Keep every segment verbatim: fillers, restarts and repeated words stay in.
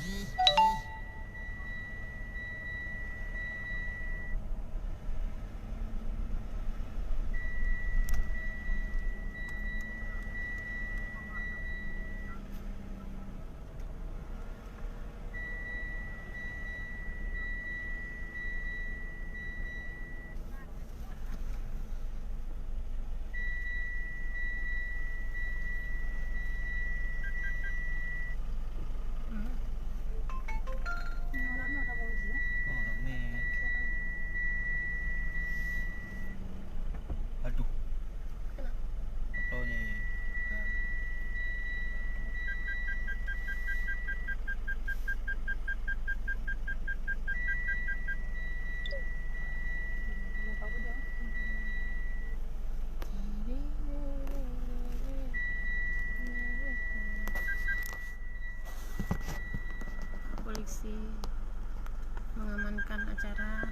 Oh, ramai. Aduh. Moto je. Polisi mengamankan acara.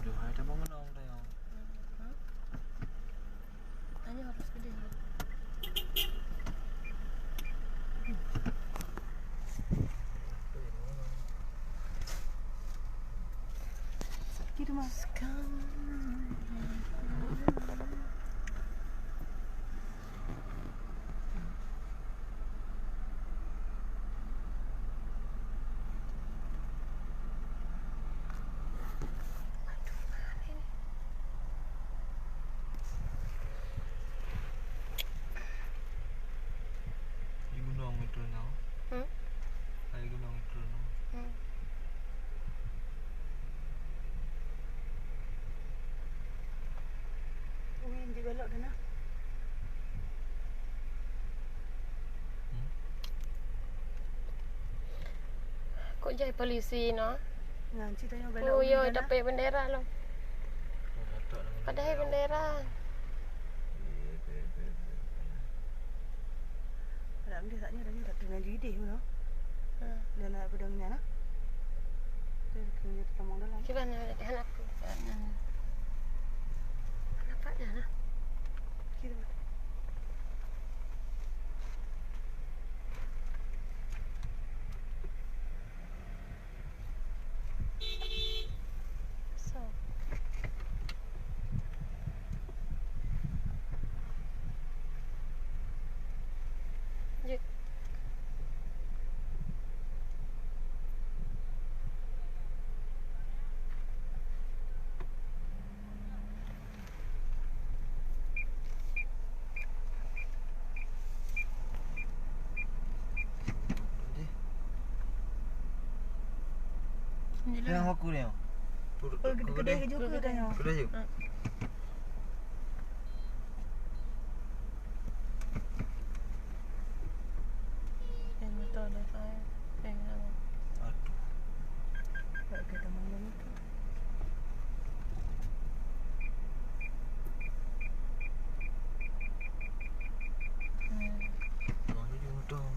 Aduh, hai, dah bangun dong, dah. Hah? Tanya harus gede. Sakit, Mas. Di gunong itu, no? Hmm? Di gunong itu, no? Hmm. Ui, di belok dah, nah. Hmm? Kok jai polisi, no? Nah, ceritanya belok. Oh, ui, yo, dah, nah. Tapi bendera lo. Padahai bendera. Adak meunan saat nyoe dah, dah teungoh jideh meunoe. Hmm. Dan adak peudong nyan na. Tu teungoh tamong dalam. Kiban na, hana aku. Nampak dah na. Kira. So. Jeuet. Yang aku ni. Oh, gede-gede juga tanya. Gede juga. Yang motor dah saya. Yang nama? Aduh. Tak ada teman lagi tu. Hmm. Abang ni motor.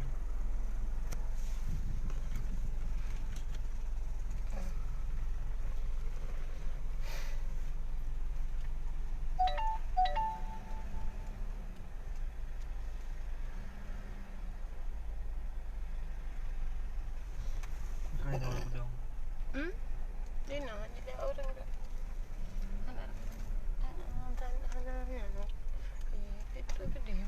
Bukan orang pedong. Hmm? Dia nak jadi orang dah. Anak, anak, anak, anak, anak. Eh, itu pedih.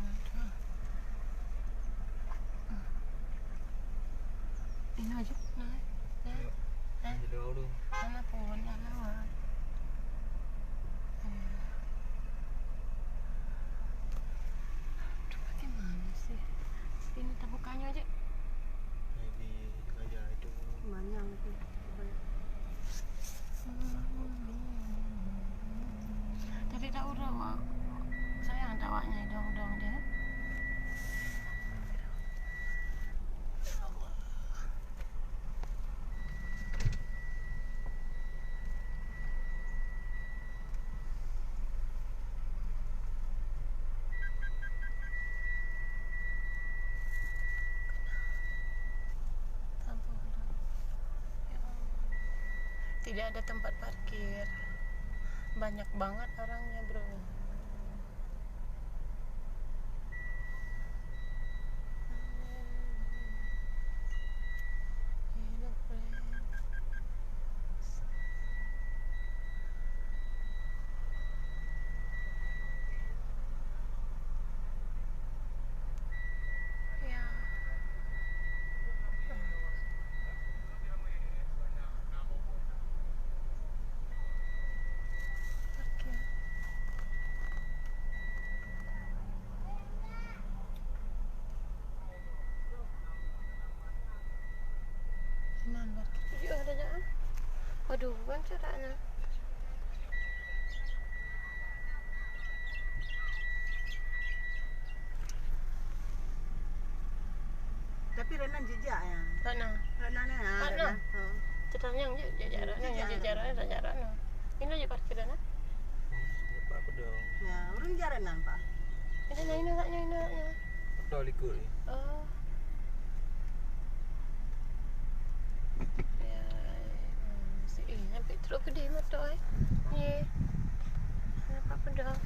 Ina je. Nah. Nah. Yuk. Nah. Jadi orang. Anak pun nak lawan. Aduh, bagaimana sih? Ini terbukanya aja. Ini aja itu. Manyang itu. Tapi tak urut, Wak. Sayang tak awaknya dong-dong dia. Tidak ada tempat parkir. Banyak banget orangnya, bro. Ya. Parkir. Inan parkir. Tujoh dah jak, ah. Aduh, bukan cerak na. Tapi Rena jejak ya. Rena. Rena ni, ah, Rena. Rena. Ha. Cedak nyang je, jejak Rena, nyang jejak Rena, jejak Rena. Ini je parkir Rena. Hmm, nampak pedong. Ya, urang jejak Rena, Pak. Ini, ini, ini, ini, ini. Pedong likot ni. Oh. Ya, hmm, si, eh, sampai teruk pedih motor, eh. Ye. Nampak pedong.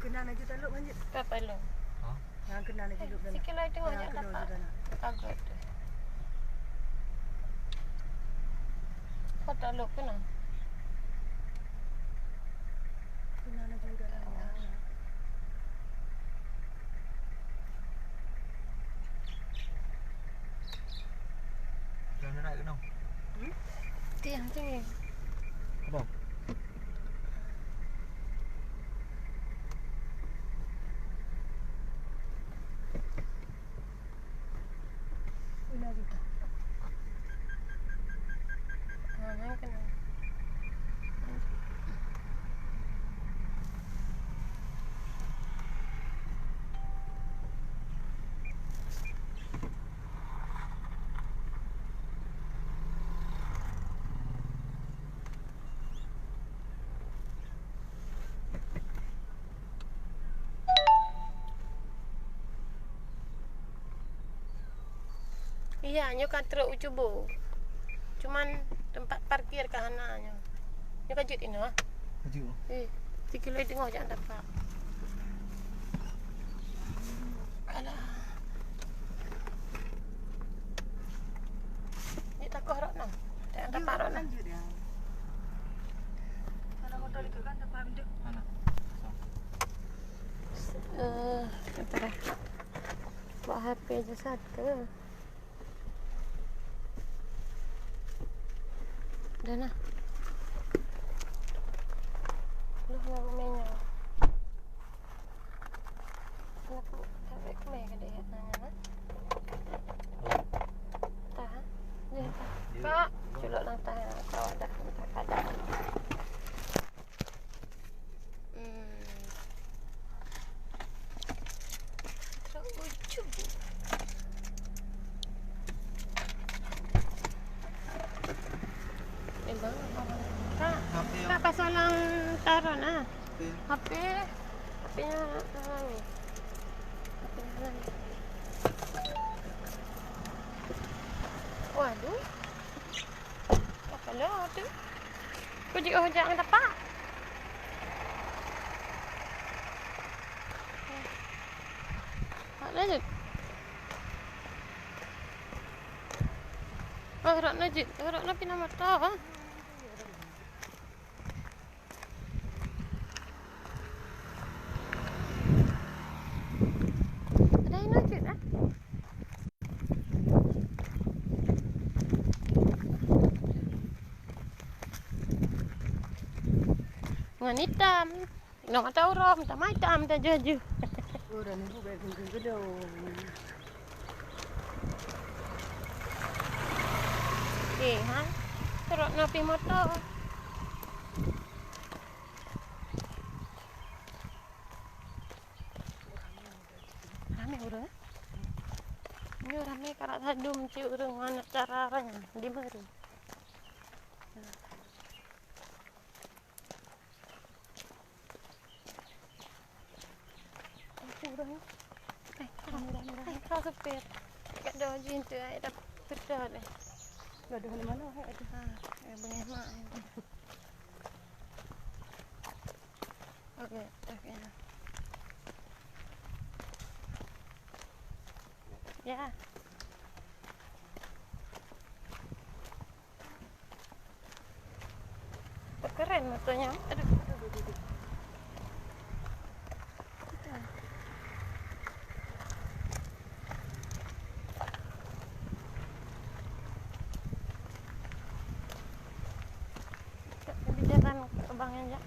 Kena laju taluk lanjut. Apa lo? Ha? Nyang keunan laju duek dalam. Sikit lagi tengok nyang keunan laju tapak. Dalam. Pagar tu. Kau tak lok keunan. Keunan laju dalam. Jangan naik keunan. Hmm? Tiang tinggi. Kenapa? Iya, nyoe ka trok u Cubo. Cuman tempat parkir ka hana nyoe. Nyoe ka jeuet inoe, ah. Ka jeuet. Eh, sikilo teungoh jak tapak. Alah. Ni takoh rot noh. Jak tapak rot noh. Lanjut ya. Kalau motor itu kan tempat duduk. Mana? Eh, apa dah? Buat H P je satu. Dah nah. Loh, nak rumahnya. Nak, nak rumah ke dia? Nanya, nah. Tahan. Ya, tahan. Kak, culok lang tahan. Kau ada, tak ada. Hmm. Terlucu. Eh, bang, apa? Kak, H P Kak, pasang lang taruh nah. H P. H P. H P-nya, ah, ni. H P-nya ni. Waduh. Apa lah tu? Kau jeuet oh jak ngon tapak. Mak lanjut. Oh, rot na jeuet. Oh, rot na pina mata, ha? Ada yang lanjut, ah? Ngon itam. Ngon mata uroe, mata maitam, mata jaju. Uroe ni bukan kengkeng gedong. Eh, ha? Terus napi motor. Ramé ureueng, eh? Nyoe ramé karat sadum cit ureueng ngon acara raya di Meru. Ureueng. Eh, ramé, ramé, ramé. Eh, ka supir. Gadoh jih tu, ai dah peudah deh. Gadoh di mana, hai? Aduh. Ha, eh, beungéh mak. Oke, oke. Ya. Keren motonya. Aduh, aduh, aduh, aduh. Di jalan kebangan ya.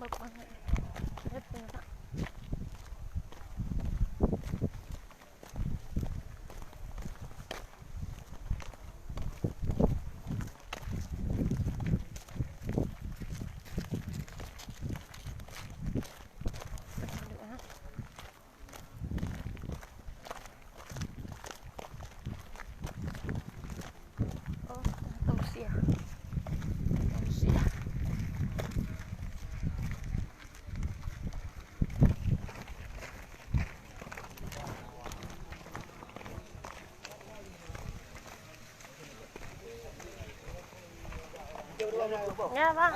Bab banget. Lihat tengok. Oh, tausiah. Tausiah. Ya, Bang.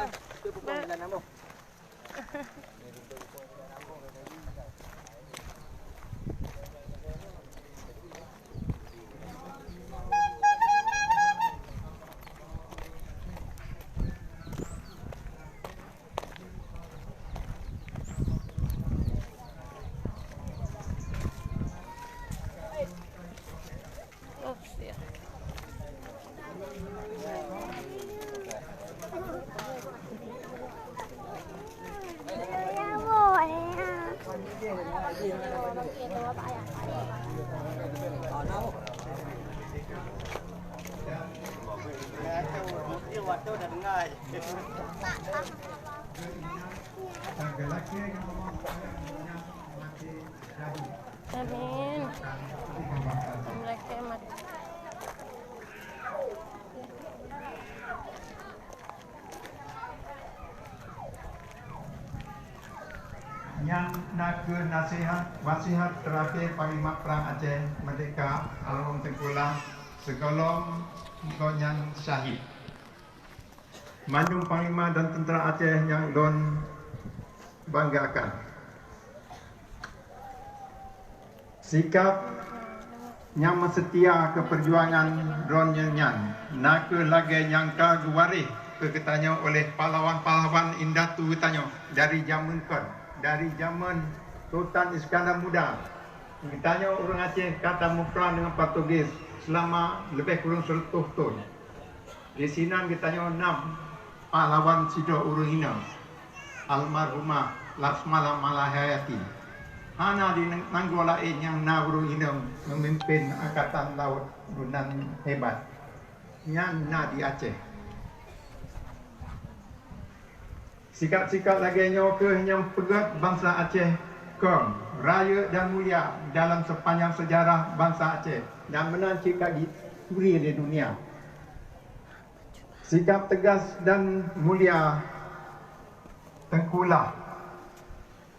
Oh, siap. Amin. Assalamualaikum. Nyan na kheueh nasihat, wasiat terakhir Panglima Perang Aceh Merdeka almarhum Teungku Lah sigohlom gobnyan syahid. Mandum panglima dan teuntara Aceh nyang lôn banggakan. Sikap nyang meuseutia keu peujuangan droen nyan na kheueh lagée nyang ka geuwaréh keu geutanyoe oleh pahlawan-pahlawan indatu geutanyoe dari jamén kon, dari jamén Sultan Iskandar Muda. Geutanyoe ureuëng Aceh ka tamuprang deungon Portugis seulama leubeh kureueng seureutôh thon. Disinan geutanyoe na pahlawan sidroe ureuëng inong, almarhumah Lasmala Malahayati. Hana di nanggroe laén nyang na ureuëng inong meumimpén angkatan laôt nan hebat. Nyan na di Aceh. Sikap-sikap lagée nyoe kheueh nyang peugét bansa Aceh kong, rayeuk dan mulia dalam sepanjang seujarah bansa Aceh dan meunan cit ka jituri lé dunia. Sikap teugas dan mulia Teungku Lah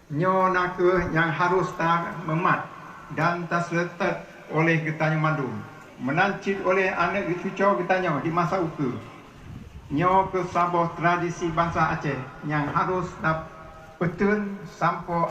nyoe na kheueh nyang harôh tameumat dan taseutôt oleh geutanyoe mandum, meunan cit oleh aneuëk cucoe geutanyoe di masa ukeue. Nyoe kheueh saboh tradisi bansa Aceh nyang harôh tapeuteun sampoe